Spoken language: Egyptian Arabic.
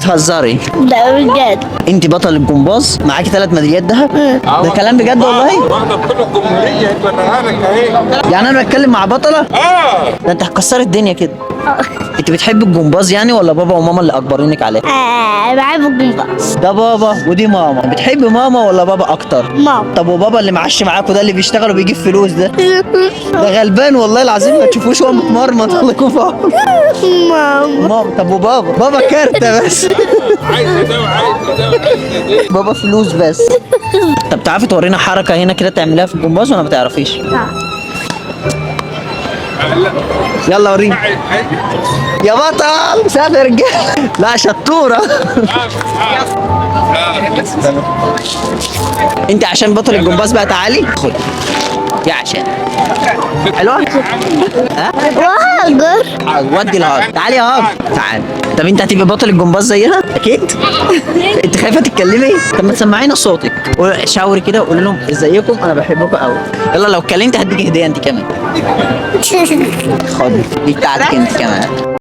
بتهزري؟ ده بجد. انت بطل الجمباز، معاكي 3 ميداليات ذهب. ده كلام بجد والله؟ واخده بطوله الجمهورية هتوريها لك اهي. يعني انا بتكلم مع بطله؟ اه. ده انت هتكسري الدنيا كده. انت بتحب الجمباز يعني ولا بابا وماما اللي اكبرينك عليه؟ آه، بحب الجمباز. ده بابا ودي ماما. بتحب ماما ولا بابا اكتر؟ ماما. طب وبابا اللي معش معاكوا ده اللي بيشتغل وبيجيب فلوس ده؟ ده غلبان والله العظيم، ما تشوفوش هو متمرمط، الله يكون في عونه. ماما. ماما. طب وبابا؟ بابا كارتة بس. عايزه ده وعايزه ده وعايزه دي. بابا فلوس بس. طب تعرفي تورينا حركة هنا كده تعمليها في الجمباز ولا ما تعرفيش؟ آه. يلا وريني يا بطل. سافر رجال. لا شطورة. انت عشان بطل الجمباز بقى تعالي خد يا عشان حلوة. ها؟ وهاجر. ودي الهاجر، تعالي يا هاجر تعالي. طب انت هتبقي بطل الجمباز زيها اكيد؟ انت خايفة تتكلمي؟ طب ما تسمعينا صوتك، شاوري كده وقولي لهم ازيكم انا بحبكم قوي. يلا لو اتكلمت هديك هديه انت كمان. خد دي بتاعتك انت كمان.